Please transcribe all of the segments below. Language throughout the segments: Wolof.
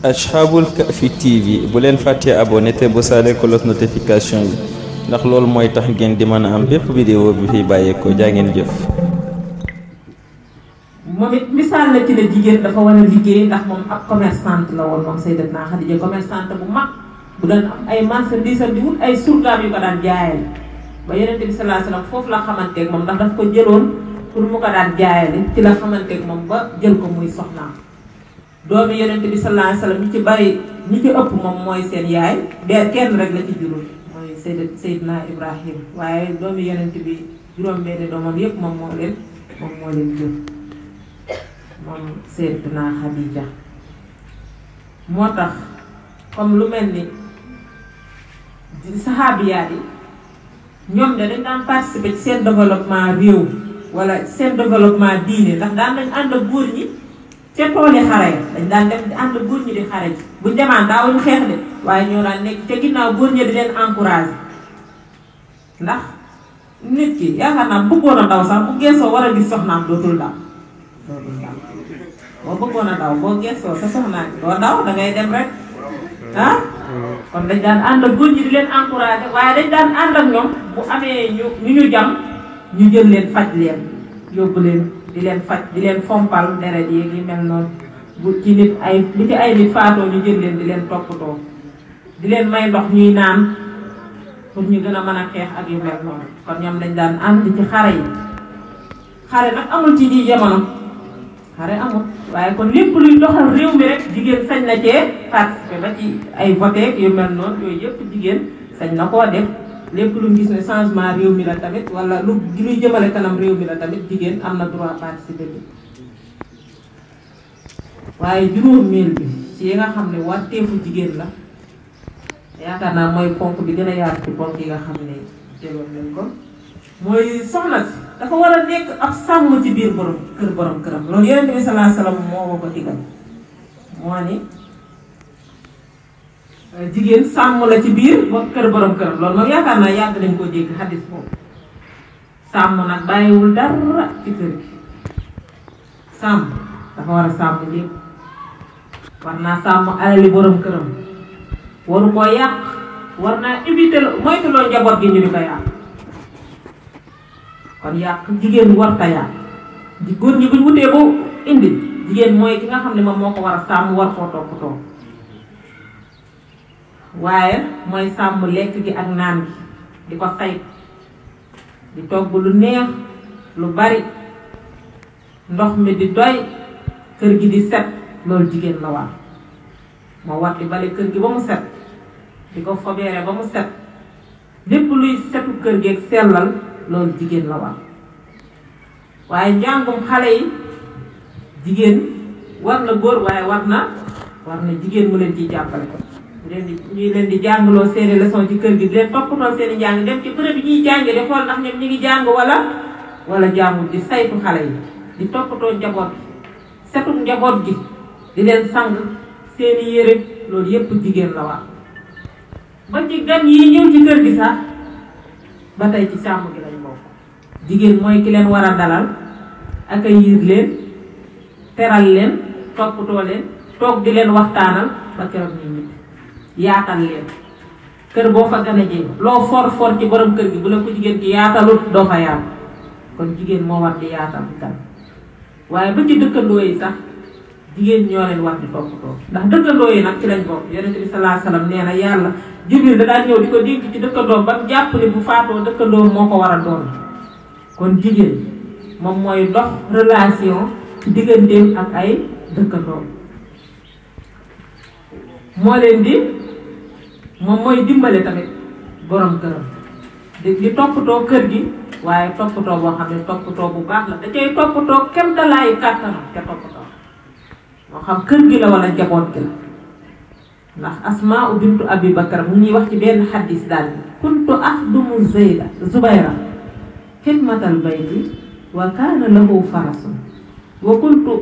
Ashabul Kahfi TV bu leen fàttee abonné te bu saale cloche notification yi ndax loolu mooy tax ngeen di mën a am bépp vidéo bi fi bàyyeekoo jaa ngeen jëf. moom it misaal la ci ne jigéen dafa war a liggéey ndax moom ab commerçante la woon moom Sayyidatuna Xadija commerçante bu mag bu daan am ay marchandises di wut ay surgaam yu ko daan jaayal ba Yonent bi sallallahu alayhi wasallam foofu la xamanteeg moom ndax daf ko jëloon pour mu ko daan jaayale ci la xamanteeg moom ba jël ko muy soxnaam. doomi Yonent bi sallallahu alayhi wasallam ñi ci bari ñi ci ëpp moom mooy seen yaay kenn rek la ci jurul mooy Seydina Ibrahim waaye doomi Yonent bi juróom-benni doomam yépp moom moo leen jur moom Sayyidatuna Xadija. moo tax comme lu mel ni saxaabiyaat yi ñoom de dañ daan participer ci seen développement réew wala seen développement diine ndax daan nañ ànd ak góor ñi ca tooli xare dañ daan dem di ànd góor ñi di xare ji buñ demaan daawuñu xeex de waaye ñoo daan nekk ca ginnaaw góor ñi di leen encouragé ndax nit ki yaakaar naa bëggoon a daw sax bu geesoo war a gis soxnaam dootul daw boo bëggoon a daw boo geesoo sa soxnaam doo daw da ngay dem rek ah kon dañ daan ànd ak góor ñi di leen encouragé waaye dañ daan ànd ak ñoom bu amee ñu jam ñu jël leen faj leen yóbbu leen di leen faj di leen fompal deret yi yu mel noonu bu ci nit ay nit faatoo ñu jël leen di leen toppatoo di leen may ndox ñuy naan pour ñu gën a mën a xeex ak yu mel noonu kon ñoom dañ daan ànd ci xare yi xare nag amul ci di jamono xare amul waaye kon lépp luy doxal réew mi rek jigéen sañ na cee participer ba ci ay voté yu mel noonu yooyu yëpp jigéen sañ na koo def lépp lu gis ne changement réew mi la tamit wala luy jëmale kanam réew mi la tamit jigéen am na droit participer bi waaye juróomeel bi ci yi nga xam ne warteefu jigéen la yaakaar naa mooy ponk bi gën a yaatu ci ponk yi nga xam ne jëloon nañ ko mooy soxna si dafa war a nekk ab sàmm ci biir borom këram loolu Yonent bi sallallahu alayhi wasallam moo ko digal moo ni jigéen sàmm la ci biir kër borom këram loolu moom yaakaar naa yàgg nañ koo dégg xadis boobu sàmm nag bàyyiwul dara ci kër gi sàmm dafa war a sàmm lépp war naa sàmm alali borom këram waru koo yàq war naa éviter moytuloo njaboot gi ñu di ko yàq kon yàq jigéen warta yàq góor ñi buñ wutee bu indi jigéen mooy ki nga xam ne moom moo ko war a sàmm war koo toppatoo waaye mooy sàmm lekk gi ak naan gi di ko sayt di togg lu neex lu bari ndox mi di doy kër gi di set loolu jigéen la war moo war di bale kër gi ba mu set di ko fobeere ba mu set lépp luy setu kër gi ak sellal loolu jigéen la war waaye njàngum xale yi jigéen war na góor waaye war na jigéen mu leen ciy jàppale ko ñuy leen di jàngaloo seeni leçon ci kër gi di leen toppatoo seeni njàng dem ci bërëb yi ñuy jànge di xool ndax ñoom ñu ngi jàng wala jàngul di saytu xale yi di toppatoo njaboot gi setuk njaboot gi di leen sang seeni yére loolu yépp jigéen la war ba ci gan yi ñëw ci kër gi sax ba tey ci sàmm gi lañ bokk jigéen mooy ki leen war a dalal ak ay yiir leen teral leen toppatoo leen toog di leen waxtaanal ba keroog ñu nit yaatal leen kër boo fa gën a jee loo for ci borom kër gi bu la ko jigéen ci yaatalut doo fa yaatu kon jigéen moo war di yaatal gan waaye ba ci dëkkandoo yi sax jigéen ñoo leen war di toppatoo ndax dëkkandoo yi nag ci lañ bokk Yonent bi sallallahu alayhi wasallam nee na yàlla Jibril da daan ñëw di ko dénk ci dëkkandoo ba jàpp ne bu faatoo dëkkandoo moo ko war a doon kon jigéen moom mooy dox relation ci digganteem ak ay dëkkandoo moom mooy dimbale tamit borom këram di toppatoo kër gi waaye toppatoo boo xam ne toppatoo bu baax la da cay toppatoo kemtalaayu kàttanam te toppatoo moo xam kër gi la wala jaboot gi la ndax Asmaa bintu Abi Bakar mu ñuy wax ci benn xaddis daal kuntu axdumu Zubayra xidmatal bayti wa kaana lahu farasun wa kuntu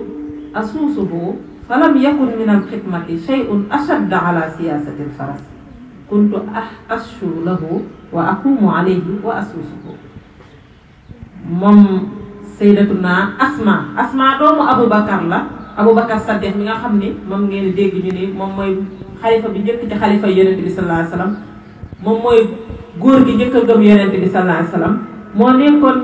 asuusuhu falam yakun min al xidmati shay'un ashadda ala siyaasati al faras kuntu ashu lahu wa aqumu alayhi wa asuusuhu moom Sayyidatuna Asmaa doomu Abu Bakar la Aboubacar Saddiq mi nga xam ni moom ngeen di dégg ñu ni moom mooy xalifa bi njëkk ci xalifa yonent bi sallallahu alayhi wasallam moom mooy góor gi njëkk a gëm yonent bi sallallahu alayhi wasallam moo nekkoon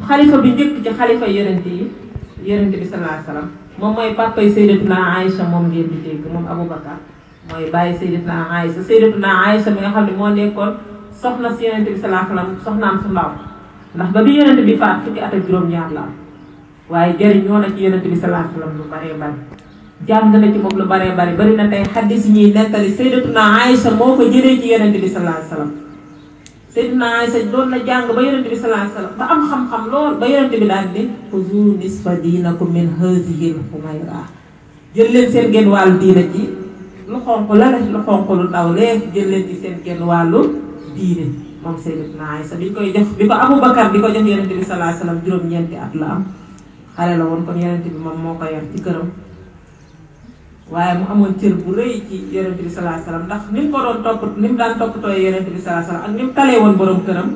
xalifa bi njëkk ci xalifa yonent bi sallallahu alayhi wasallam moom mooy papay Sayyidatuna Aïcha moom ngeen di dégg moom Aboubacar mooy bàyyi Sayyidatuna Aïcha mi nga xam ne moo nekkoon soxna si yonent bi sallallahu alayhi wasallam soxnaam su ndaw ndax ba bi yonent bi faat fukki at ak juróom-ñaar la waaye jëriñoo na ci yonent bi sallallahu alayhi wasallam lu baree bari jàng na ci moom lu baree bari na tey xaddis yi ñuy nettali Sayyidatuna Aïcha moo ko jëlee ci yonent bi sallallahu alayhi wasallam Sayyidatuna Aïcha doon na jàng ba yonent bi sallallahu alayhi wasallam ba am xam-xam lool ba yonent bi daal ni xuzu nisfa diinakum min haadihi l-humayra jël leen seen genn wàllu diina ji lu xonq la lu xonq lu ndaw lee jël leen ci seen genn wàllu diine moom Sayyidatuna Aïcha bi ko Aboubacar di ko jox yonent bi sallallahu alayhi wasallam juróom-ñeenti at la am xale la woon kon yonent bi moom moo ko yar ci këram waaye mu amoon cër bu rëy ci yonent bi sallallahu alayhi wasallam ndax ni mu ko doon ni mu daan toppatooy yonent bi sallallahu alayhi wasallam ak ni mu talee woon borom këram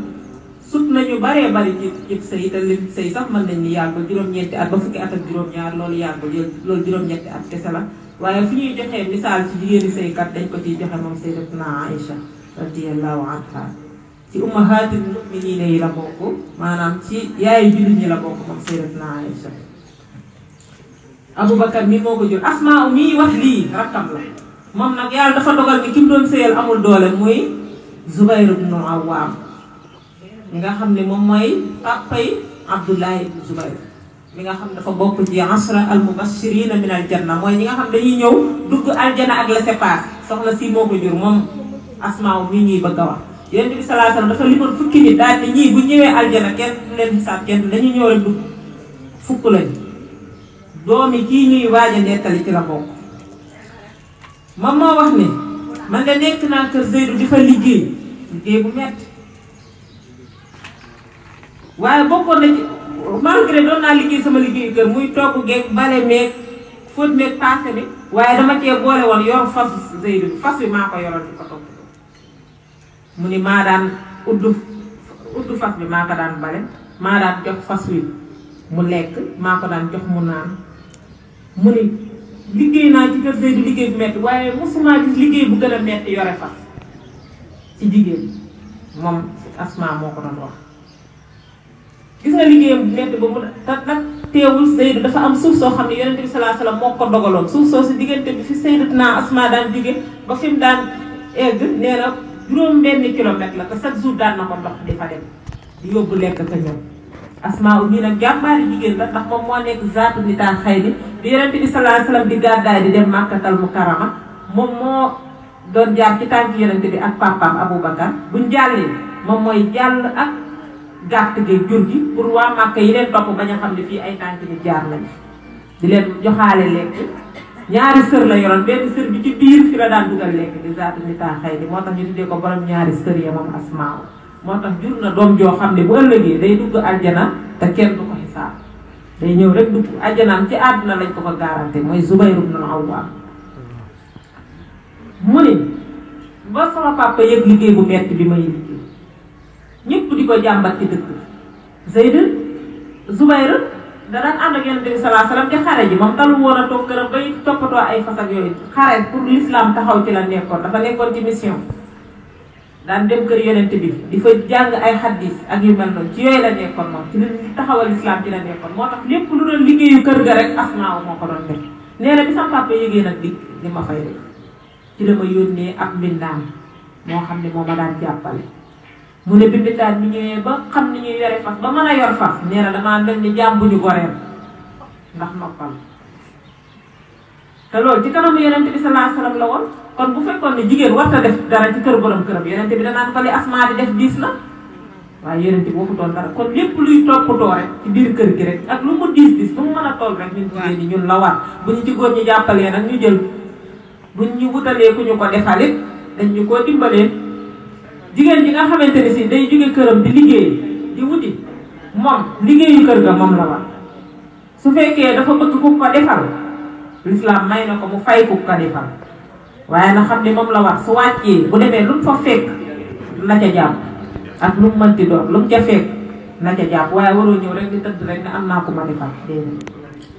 sut nañu baree bari ci sëy te lim sëy sax mën nañ ni yàggul juróom-ñeenti at ba fukki at ak juróom-ñaar loolu yàggul loolu juróom-ñetti at kese la waaye fu ñuy joxee misaal ci jigéeni sëykat dañ ko ciy joxe moom Sayyidatuna Aïcha radiyallahu anha ci ummahatil mu'minina yi la bokk maanaam ci yaayu jullit ñi la bokk moom Sayyidatuna Aïcha Aboubacar mi moo ko jur Asmaa mii wax lii rakkam la moom nag yàlla dafa dogal ni ki mu doon sëyal amul doole muy Zubayr ibn Awwam mi nga xam ne moom mooy papay Abdullahi ibn Zubayr mi nga xam dafa bokk ci ashra al mubashirina min al janna mooy ñi nga xam dañuy ñëw dugg aljana ak laissez-passer soxna si moo ko jur moom Asmaa mii ñuy bëgg a wax yonent bi sallallahu alayhi wasallam dafa limoon fukki nit daal ni ñii bu ñëwee aljana kenn du leen xisaab kenn dañu ñëw rek dugg fukk lañu doomi kii ñuy waaj a nettali ci la bokk moom moo wax ne man de nekk naa kër Zeydu di fa liggéey bu metti waaye bokkoon na ci malgré doon naa liggéey sama liggéeyu kër muy togg geeg bale meeg fóot meeg paase bi waaye dama cee boole woon yor fas Zeydu bi fas bi maa ko yoroon di ko topp mu ni maa daan uddu fas bi maa ko daan bale maa daan jox fas wi mu lekk maa ko daan jox mu naan mu ni liggéey naa ci kër Zeydu liggéey bu metti waaye mosuma gis liggéey bu gën a metti yore fas ci jigéen moom Asmaa moo ko doon wax gis nga liggéeyam bu metti ba mu nag teewul Zeydu dafa am suuf soo xam ne yonent bi sallallahu alayhi wasallam moo ko dogaloon suuf soo si diggante bi fi Sayyidatuna Asmaa daan jóge ba fi mu daan egg nee na juróom benn kilomètre la te chaque jour daan na ko ndox di fa dem di yóbbu lekk ka ñëw Asmaa mii nag jàmbaari jigéen la ndax moom moo nekk zaatu nitaa xëy ni bi yonent bi sallallahu alayhi wasallam di gàddaay di dem Makkatal Mukarrama moom moo doon jaar ci tànk yonent bi ak papaam Aboubacar buñ jàllee moom mooy jàll ak gàtt gi jur gi pour waa Màkka yi leen topp bañ a xam ne fii ay tànk ni jaar lañu di leen joxaale lekk ñaari sër la yoroon benn sër bi ci biir fi la daan dugal lekk di zaatu nitaa xëy ni moo tax ñu tuddee ko borom ñaari sër ya moom Asmaa moo tax jur na doom joo xam ne bu ëllëgee day dugg aljana te kenn du ko xisaab day ñëw rek dugg aljanaam ci àdduna lañ ko ko garanté mooy Zubayr ibn al-Awwam mu ni ba sama papa yëg liggéey bu metti bi may liggéey ñëpp di ko jàmbat ci dëkk Zubayr da daan ànd ak Yonent bi sallallahu alayhi wasallam ci xare ji moom talu woon a toog këram bay toppatoo ay fas ak yooyu xare pour l'islam taxaw ci la nekkoon dafa nekkoon ci mission daan dem kër Yonent bi di fa jàng ay xaddis ak yu mel noonu ci yooyu la nekkoon moom ci li taxawal islam ci la nekkoon moo tax lépp lu doon liggéeyu kër ga rek Asmaa moo ko doon def nee na bi sama papa yëgee nag di li ma fay def ci la ma yónnee ab mbindaan moo xam ne moo ma daan jàppale mu ne bi mbindaan mi ñëwee ba xam ni ñuy yore fas ba mën a yor fas nee na damaa mel ni jaam bu ñu goreel ndax noppal te loolu ci kanamu Yonent bi sallallahu alayhi wasallam la woon kon bu fekkoon ne jigéen warta def dara ci kër borom këram Yonent bi danaan ko li Asmaa di def diis na waaye Yonent bi waxutoon dara kon lépp luy toppatoo rek ci biir kër gi rek ak lu mu diis bu mu mën a toll rek ñun jigéen ñi ñun la war bu ñu ci góor ñi jàppalee nag ñu jël buñ ñu wutalee ku ñu ko defalit dañ ñu koo dimbalee jigéen ji nga xamante ne si day jóge këram di liggéey di wuti moom liggéeyu kër ga moom la war su fekkee dafa bëgg ku ko defal l'islam may na ko mu fay ku ko defal waaye na xam ne moom la war su wàccee bu demee lu mu fa fekk na ca jàpp ak lu mu mënti doon lu mu ca fekk na ca jàpp waaye waroo ñëw rek di tëdd rek ne am naa ko ma defal déedéet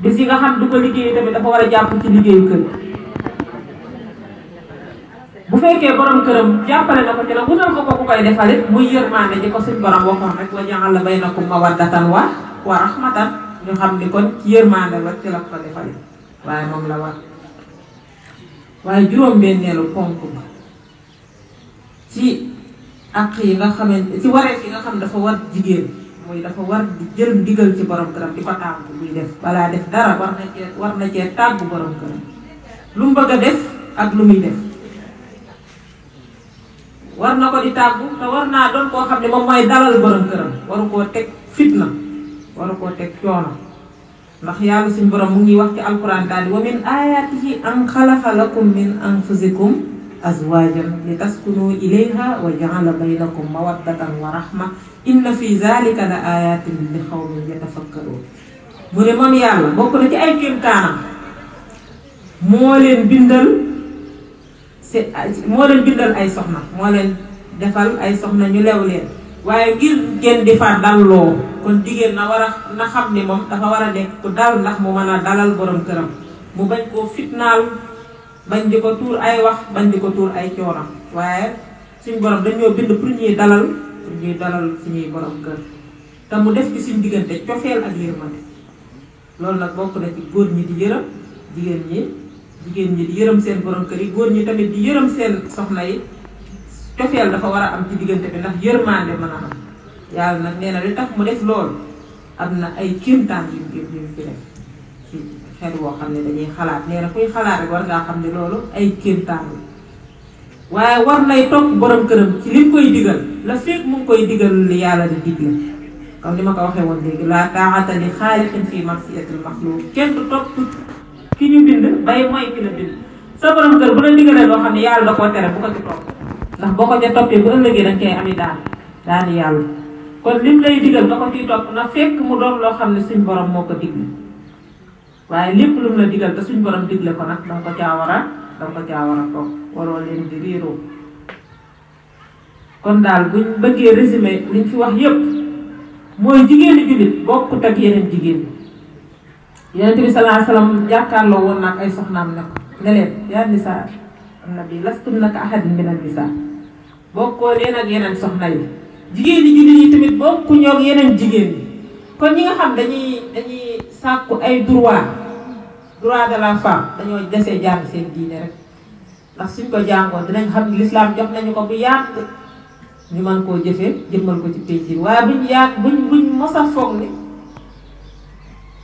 bis yi nga xam du ko liggéey tamit dafa war a jàpp ci liggéeyu kër bu fekkee borom këram jàppale na ko ci la wutal ko ku koy defalit muy yërmaande ji ko suñ borom waxoon rek wa ja'ala baynakum mawaddatan wa rahmatan ñu xam ni kon ci yërmaande la ci la ko defalit waaye moom la war waaye juróom-benneelu ponk bi ci ak yi nga xamante ci wareef yi nga xam dafa war jigéen muy dafa war di jël ndigal ci borom këram di ko tàggu luy def balaa def dara war na cee tàggu borom këram lu mu bëgg a def ak lu muy def war na ko di tàggu te war naa doon koo xam ne moom mooy dalal borom këram waru koo teg fitna waru koo teg coono ndax yàlla suñu borom mu ngi wax ci alquran daal di wa min ayatihi an xalaqa lakum min anfusikum azwajan li taskunu ilayha wa ja'ala baynakum mawaddatan wa rahma inna fi zalika la ayatin li qawmin yatafakkarun mu ne moom yàlla bokk na ci ay kéemtaanam moo leen bindal ay soxna moo leen defal ay soxna ñu lew leen waaye ngir ngeen di fa dalloo kon jigéen na war a na xam ni moom dafa war a nekk ku dal ndax mu mën a dalal borom këram mu bañ koo fitnaal bañ di ko tuur ay wax bañ di ko tuur ay coono waaye suñ borom dañoo bind pour ñuy dalal suñuy borom kër te mu def ci suñ diggante cofeel ak yërmande loolu nag bokk na ci góor ñi di yërëm jigéen ñi di yërëm seen borom kër yi góor ñi tamit di yërëm seen soxna yi cofeel dafa war a am ci diggante bi ndax yërmande mën a am yàlla nag nee na li tax mu def loolu am na ay kéemtaan yu fi def ci xel woo xam ne dañuy xalaat nee na kuy xalaat rek war ngaa xam ne loolu ay kéemtaan la waaye war nay topp borom këram ci li mu koy digal la fekk mu ngi koy digal li yàlla di digle comme ni ma ko waxee woon léegi laa taa'ata li xaaliqin fii ma'siyatil maxluuq kenn du topp ki ñu bind bay mooy ki la bind sa borom kër bu la digalee loo xam ne yàlla da koo tere bu ko ci topp ndax boo ko ca toppee bu ëllëgee dañ koy ami daani yàlla kon lim lay digal nga ko ciy topp na fekk mu doon loo xam ne suñ borom moo ko digle waaye lépp lu mu la digal te suñ borom digle ko nag danga ko caa war a topp waroo leen di riiroo kon daal buñ bëggee résumé liñ fi wax yépp mooy jigéenu jullit bokkut ak yeneen jigéen Yonent bi sallallahu alayhi wasallam jàkkaarloo woon nag ay soxnaam ne ko ne leen yaa nisaa nabi lastunna ka ahadin minan nisaa bokkoo leen ak yeneen soxna yi jigéen ñi jullit yi tamit bokkuñoo ak yeneen jigéen ñi kon ñi nga xam dañuy sàkku ay droit de la femme dañoo desee jàng seen diine rek ndax suñ ko jàngoon dinañ xam ne l'islam jox nañu ko bu yàgg ñu mën koo jëfee jëmmal ko ci pénc bi waaye buñ mos a foog ni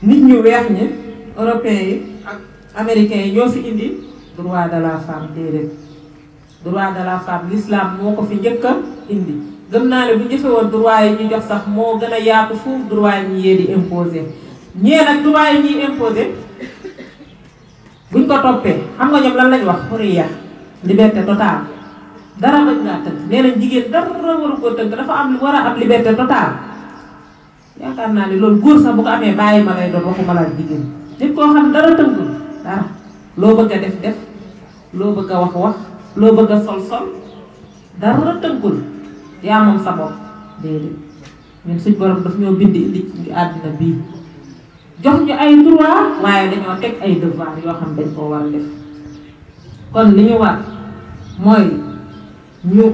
nit ñu weex ñi européens yi ak américains yi ñoo fi indi droit de la femme déedéet droit de la femme l'islam moo ko fi njëkk a indi gëm naa ne bu jëfe woon droit yi ñu jox sax moo gën a yaatu fuuf droit yi ñu yee di imposer ñee nag droit yi ñuy imposer buñ ko toppee xam nga ñoom lan lañ wax xuriya liberté totale dara bañ ngaa tënk nee nañ jigéen dara waru koo tënk dafa war a am liberté totale yaakaar naa ne loolu góor sax bu ko amee bàyyi ma lay doon waxuma la jigéen nit koo xam dara tënkul dara loo bëgg a def loo bëgg a wax loo bëgg a sol dara tënkul yaa moom sa bopp déedéet ñun suñ borom daf ñoo bind indi ci àddina bii jox ñu ay droit waaye dañoo teg ay devoir yoo xam dañ koo war a def kon li ñu war mooy ñu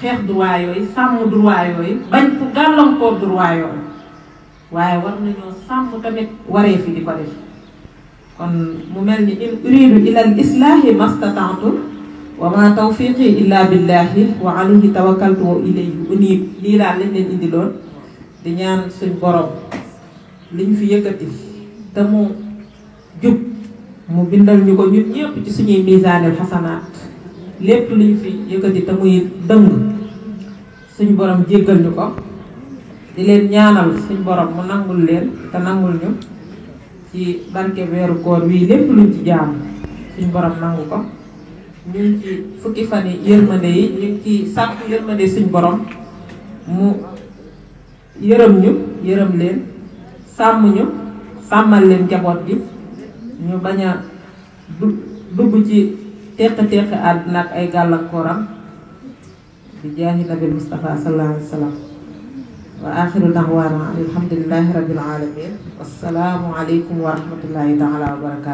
xeex droit yooyu sàmm droit yooyu bañ ko gàllankoor droit yooyu waaye war nañoo sàmm tamit waree fi di ko def kon mu mel ni in uridu ila al islaahi mastata'tu wa ma tawfiqi illa billahi wa alayhi tawakkaltu wa ilayhi unib lii daal lañ leen indi loon di ñaan suñ borom liñ fi yëkkati te mu jub mu bindal ñu ko ñun ñëpp ci suñuy misaanil xasanaat lépp liñ fi yëkkati te muy dëng suñ borom jéggal ñu ko di leen ñaanal suñ borom mu nangul leen te nangul ñu ci barke weeru koor wii lépp luñ ci jaamu suñ borom nangu ko ñu ngi ci fukki fan yi yërmande yi ñu ngi ci sàkku yërmande suñ borom mu yërëm leen sàmm ñu sàmmal leen njaboot gi ñu bañ a dugg ci teq àddina ak ay gàllankooram bi jaahi nabil Mustafa sallallahu alayhi wa sallam wa axiru da'waana alhamdulillahi rabbil alamin wassalaamu aleykum wa rahmatullahi taala wa barakatu